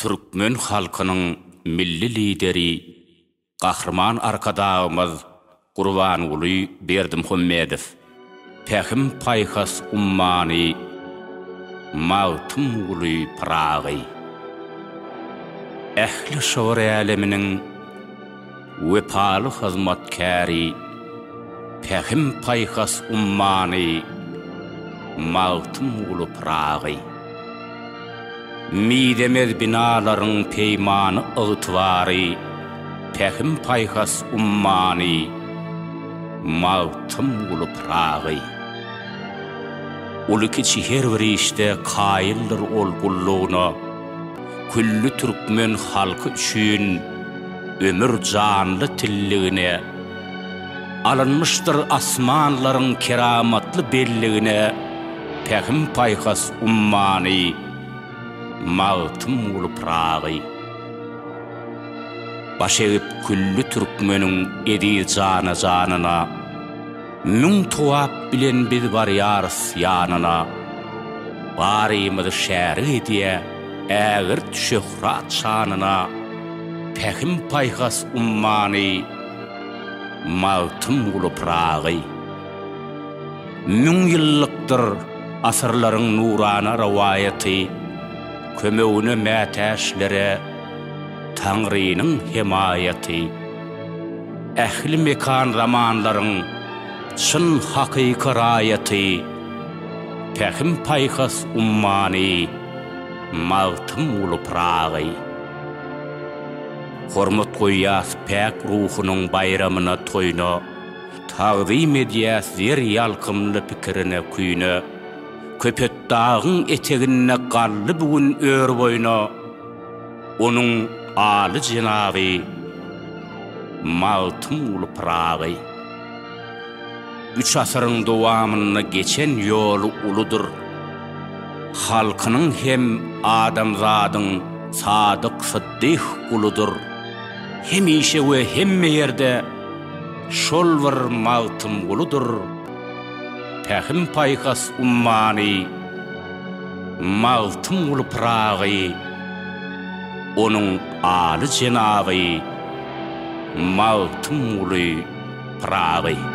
Türkmen halkynyň Milli Lideri Gahryman Arkadagymyz Gurbanguly Berdimuhamedow, Pähim-paýhas ummany Magtymguly Pyragy. Ähli şygyr äleminiň wepaly hyzmatkäri, Pähim-paýhas ummany Magtymguly Pyragy. Mizemez binalaryň peýmany ygtybary, Pähim-paýhas ummany Magtymguly Pyragy. Uly-kiçi her bir işde kaýyldyr ol gullugyna, Külli türkmen halky üçin ömür janly tilligine, Alynmyşdyr asmanlaryň keramatly belligine Pähim-paýhas ummany Magtymguly Pyragy. Baş egip külli türkmeniň eziz jana-janyna, Müň togap bilen biz barýarys ýanyna. Barymyzy şärik edýä ägirt şöhrat-şanyna Pähim-paýhas ummany Magtymguly Pyragy. Müňýyllykdyr asyrlaryň nurana rowaýaty, Kömegine mätäçlere Taňrynyň hemaýaty. Ähli mekan-zamanlaryň çyn hakyky raýaty, Pähim-paýhas ummany Magtymguly Pyragy. Hormat goýýas päk ruhunyň baýramyna, toýuna, Tagzym edýäs zer ýalkymly pikirine, küýüne. Köpetdagyň eteginde galdy bu gün örboýuna Onuň aly jenaby Magtymguly Pyragy. Üç asyryň dowamynda geçen ýoly uludyr. Halkynyň hem adamzadyň sadyk syddyh guludyr. Hemişe we hemme ýerde şol bir Magtymguludyr. Pähim-paýhas ummany Magtymguly Pyragy, onuň aly jenaby Magtymguly Pyragy.